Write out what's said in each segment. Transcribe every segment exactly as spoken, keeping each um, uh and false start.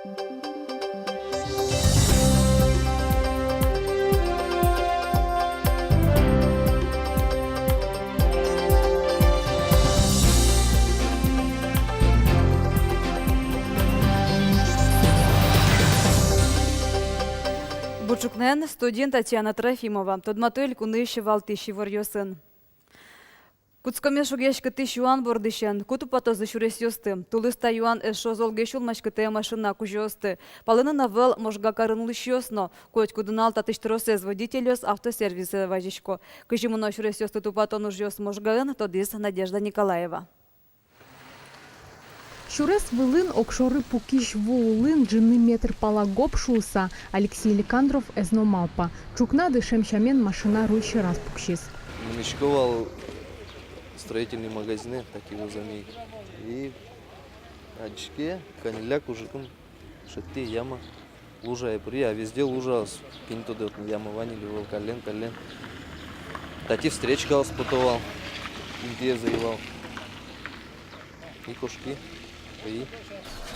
Бур ӵукнаен, студиын Татьяна Трофимова. Тодмато элькунысь валтӥсь иворъёсын. Кутскомес шугъяськытӥсь юан бордысен: ку тупатозы сюресъёсты? Тулыс та юан эшшо золгес сюлмаськытэ машина кузёосты. Палэнын ӧвӧл Можга карын улӥсьёс но. Котькуд нунал татысь тросэз водительёс автосервисэ вазисько. Кызьы мыно сюресъёсты тупатон ужъёс Можгаын, тодӥз Надежда Николаева. Сюрес вылын, огшоры пукись ву улын, ӝыны метр пала гоп шуыса, Алексей Лекандров эз но малпа. Ӵукна дышем сямен машина руль сьӧраз пуксиз. Мынӥсько вал строительный магазинэ, так и вузами. И адӟиське, каньылляк ужыкум шедьтӥ, яма. Лужае пыри, а везде лужаос. Кин тодэ, яма вань или ӧвӧл, каллен, каллен. Тати встречкаос пото вал, интыез ӧй вал. И кошки, и.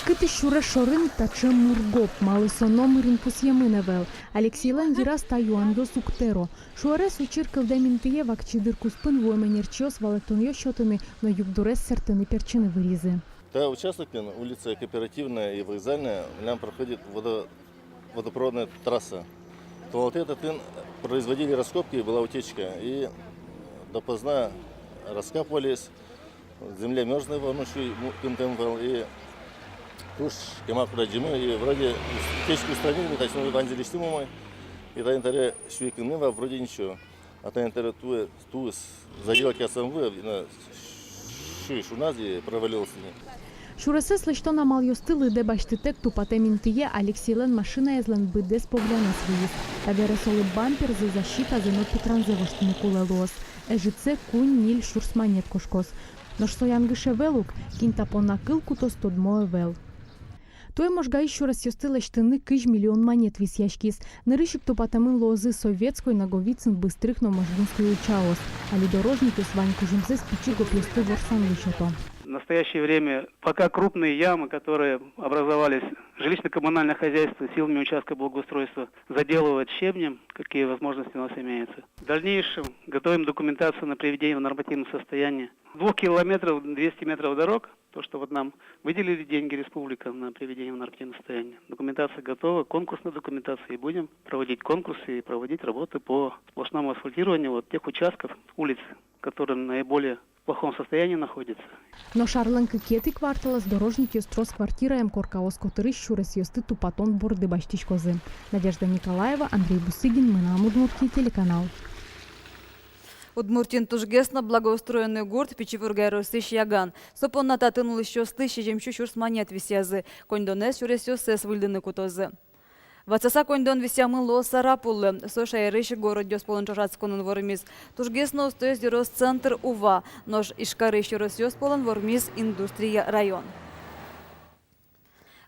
Кытысь сюрес шорын таӵе мур гоп, малы со номырин пусъемын ӧвӧл? Алексейлэн йыраз та юанъёс уг тэро. Шуэрес учыр кылдэм интые вакчи дыр куспын вуэм ӧнерчиос валэктонъёс сётыны но югдурез сэртыны-пертчыны выризы. Та участокен, улица Кооперативная и Вокзальная, милям проходит водо-, водопроводная трасса. Туннэ татын производили раскопки, была утечка, и допоздна раскапывались. Земля мёрзлая вал, ну, сюй му-, кынтэм вал, и туж кема курадӟимы, и вроде утечку устранили, то есть, ну, ваньзэ лэсьтӥм умой, и тани табере сюй кынмы вал, вроде ничего. А тани табере туэ, туэ заделать карыса вуэ, на, сюй шуназ и провалился. Сюресэз лэсьтон амалъёсты лыдэ басьтытэк тупатэм интые Алексейлэн машинаезлэн быдэс поглянэз выйиз. Табере солы бамперзэ, защитазэ но питранзэ воштыны кулэ луоз. Ӧжытсэ куинь-ньыль сюрс манет кошкоз. Нош со янгыш ӧвӧл ук, кин та понна кыл кутоз, тодмо ӧвӧл. Туэ Можгаысь сюресъёсты лэсьтыны кызь миллион манет висъяськиз. Нырысь ик тупатэмын луозы Советской, Наговицын, Быстрых но Можгинской ульчаос. Али дорожникъёс вань кужымзэс пичи гопъёсты ворсанлы сёто. В настоящее время пока крупные ямы, которые образовались, жилищно-коммунальное хозяйство силами участка благоустройства заделывает щебнем, какие возможности у нас имеются. В дальнейшем готовим документацию на приведение в нормативное состояние двух километров двести метров дорог. То, что вот нам выделили деньги, республика, на приведение в нормативное состояние. Документация готова, конкурсная документация, и будем проводить конкурсы и проводить работы по сплошному асфальтированию вот тех участков улиц, которые наиболее в плохом состоянии находятся. Нош арлэн кыкетӥ кварталаз дорожникъёс трос квартираем коркаос котырысь сюресъёсты тупатон борды басьтӥськозы. Надежда Николаева, Андрей Бусыгин, «Мынам Удмуртие» телеканал. Удмуртиын тужгес но благоустроенный гурт Пичи Пурга ёросысь Яган. Со понна татын улӥсьёслы сизьым сю сюрс манет висъязы. Коньдонэз сюресъёссэс выльдыны кутозы. Ватсаса коньдон висъямын луоз Сарапуллы. Со шаерысь городъёс пӧлын ӵошатсконын вормиз. Тужгес но устоез ёрос центр Ува, нош Ижкарысь ёросъёс пӧлын вормиз Индустрия район.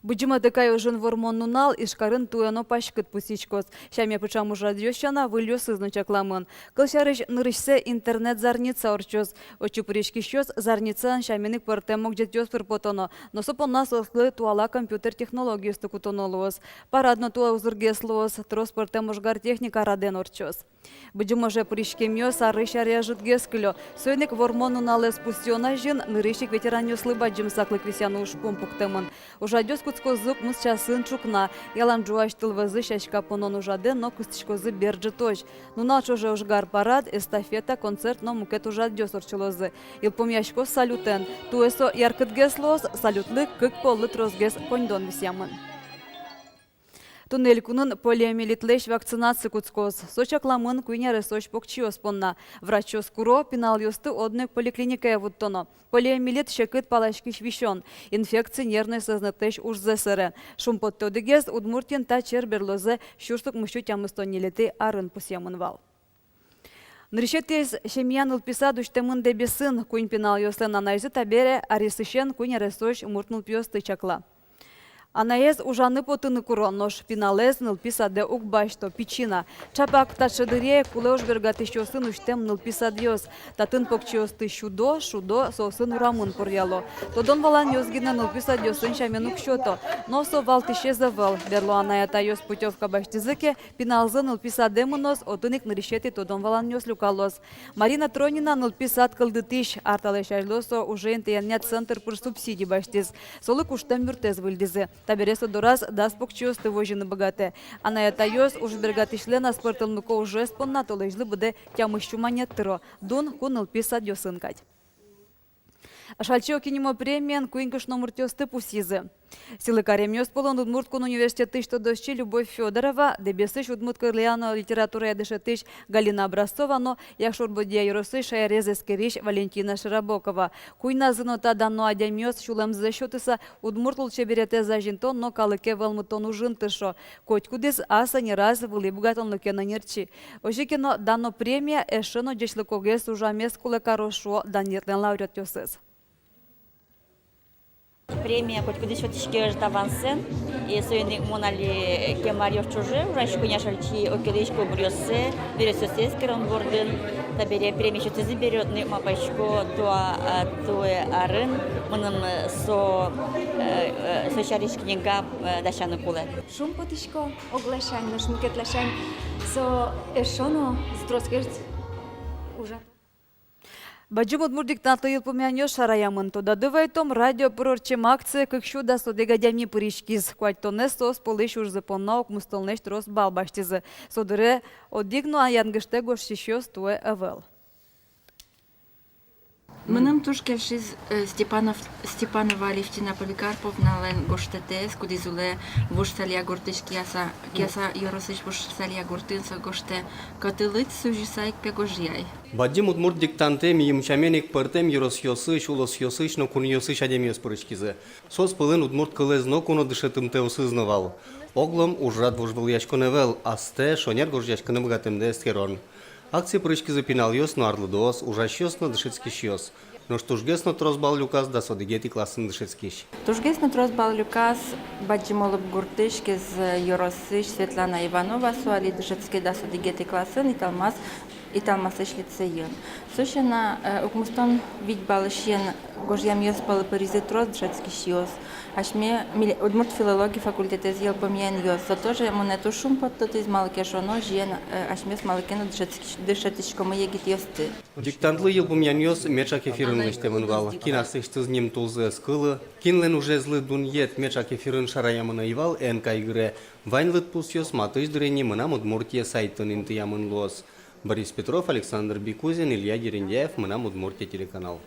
Быдӟым Атыкай ожын Вормон нунал Ижкарын туэ но паськыт пусйиськоз. Сяме пыӵам ужрадъёс сяна, выльёсыз но чакламын. Кылсярысь, нырысьсэ интернет-зарница ортчоз. Отчы пыриськисьёс зарницаын сямен ик пӧртэм могӟетъёс пыр потоно, но со понна соослы туала компьютер технологиосты кутоно луоз. Парад но туэ узыргес луоз, трос пӧртэм ожгар техника радэн ортчоз. Быдӟым оже пыриськемъёс арысь аре ӧжытгес кылё. Соин ик Вормон нуналэз пусъён азьын нырысь ик ветеранъёслы бадӟым саклык висъяны ужпум пуктэмын. Ужрадъёс кутскозы укмыс часын ӵукна. Ялан ӝуась тылвозы сяська понон ужрадэ но кыстӥськозы бер ӝытозь. Нунал ӵоже ожгар парад, эстафета, концерт но мукет ужрадъёс ортчылозы. Йылпумъяськоз салютэн. Туэ со яркытгес луоз, салютлы кык поллы тросгес коньдон висъямын. Туннэ элькунын полиомиелитлэсь вакцинаци кутскоз. Со чакламын куинь аресозь покчиос понна. Врачъёс куро, пиналъёсты одно ик поликлиникае вуттоно. Полиомиелит — секыт паласькись висён. Инфекци нервной сӧзнэтлэсь ужзэ сӧре. Шумпоттэ одӥгез: Удмуртиын та чер берлозэ сюрс укмыссю тямыстон ньылетӥ арын пусъемын вал. Нырысетӥез семья нылпи сад усьтэмын Дэбесын. Куинь пиналъёслэн анайзы табере аресысен куинь аресозь мурт нылпиосты чакла. Анаез ужаны потыны куро, нош пиналэз нылпи садэ уг басьто, пичи на. Чапак таӵе дыръя кулэ ужбергатӥсьёсын усьтэм нылпи садъёс. Татын покчиосты сюдо, шудо, соосын урамын поръяло. Тодон-валанъёс гинэ нылпи садъёсын сямен уг сёто. Но со валтӥсез ӧвӧл. Берло анай-атайёс путёвка басьтӥзы ке, пиналзы нылпи садэ мыноз, отын ик нырысетӥ тодон-валанъёс люкалоз. Марина Тронина нылпи сад кылдытӥсь. Ар талэсь азьло со уже интыянъя центр пыр субсиди басьтӥз. Солы куштэм юртэз выльдӥзы. Табере со дораз дас покчиосты возьыны быгатэ. Анай-атайёс ужбергатӥсьлэн аспӧртэмлыко ужез понна толэзьлы быдэ тямыс сю манет тыро. Дун кун нылпи садъёсын кадь. Ашальчи Оки нимо премиен куинь кышномуртъёсты пусйизы. Сӥлы каремъёс пӧлын Удмурт кун университетысь тодосчи Любовь Фёдорова, Дэбесысь удмурт кылъя но литературая дышетӥсь Галина Образцова но Якшур-Бӧдья ёросысь шаерез эскерись Валентина Широбокова. Куиназы но та дано адямиос сюлэмзэс сётыса удмурт лулчеберетэ азинтон но калыке вӧлмытон ужын тыршо. Котькудӥз ас ӧнераз вылӥ быгатонлыкен ӧнерчи. Озьы ке но, дано премия эшшо но ӟечлыкогес ужамез кулэ кароз, шуо данъетлэн лауреатъёсыз. Премия котькудӥз сётӥське ӧжыт авансэн, и соин ик мон али кема аръёс ӵоже ужасько ни Ашальчи Окилэсь кылбуръёссэ, веросъёссэ эскерон бордын. Табере премия сётӥзы бере, отын ик малпасько, туа, а, туэ арын мыным, э, со, э, э, со сярысь книга, э, дасяны кулэ. Шумпотӥсько, огласянь, нош мукетласянь со эшшо но тросгес ужа. Бадӟым удмурт диктантлы йылпумъянъёс шараямын. Тодады вайытом, радио пыр ортчем акцие кык сю дас одӥг адями пыриськиз. Куатьтонэз соос пӧлысь ужзы понна укмыстонлэсь трос балл басьтӥзы. Со дыре одӥг но янгыштэ гожтӥсьёс туэ ӧвӧл. Мыным туж кельшиз, э, Степанов, Степанова Алевтина Поликарповналэн гожтэтэз, кудӥз улэ Вуж Салья гуртысь, Кияса, Кияса ёросысь Вуж Салья гуртын. Со гожтэ: «Котылыд сузьыса ик, пе, гожъяй». Бадӟым удмурт диктантэ миым сямен ик пӧртэм ёросъёсысь, улосъёсысь но кунъёсысь адямиос пыриськизы. Соос пӧлын удмурт кылэз ноку но дышетымтэосыз но вал. Оглом ужрад вожвылъяськон ӧвӧл, астэ шонер гожъяськыны быгатэмдэ эскерон. Акцие пыриськизы пиналъёс но арлыдоос, ужасьёс но дышетскисьёс. Нош тужгес но трос балл люказ дас одӥгетӥ классын дышетскись. Тужгес но трос балл люказ Бадӟым Олып гуртысь, Кез ёросысь Светлана Иванова. Со али дышетске дас одӥгетӥ классын, Италмас, Италмасысь лицейын. Со сяна, э, укмыстон вить баллысен гожъямъёс пӧлы пыризы трос дышетскисьёс. Асьме миле-, удмурт филологи факультетэз йылпумъянъёс. Со тоже монэ туж шумпоттӥз, малы ке шуоно, озьыен, э, асьмеос малы ке но дышетскись-, дышетӥськомы егитъёсты. Диктантлы йылпумъянъёс меӵак эфирын лэсьтэмын вал. Кин аслэсьтыз нимтулзэ ӧз кылы, кинлэн ужезлы дунъет меӵак эфирын шараямын ӧй вал, эн кайгыре. Вань лыдпусъёс матысь дыре ни «Мынам Удмуртие» сайтын интыямын луоз. Борис Петров, Александр Бикузин, Илья Дерендяев, «Мынам Удмуртие» телеканал.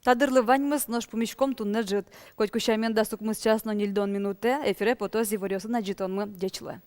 Та дырлы ваньмыз, нош пумиськом туннэ ӝыт. Котьку сямен дас укмыс час но ньыльдон минутэ эфире потоз иворъёсын адӟытонмы. Ӟеч луэ.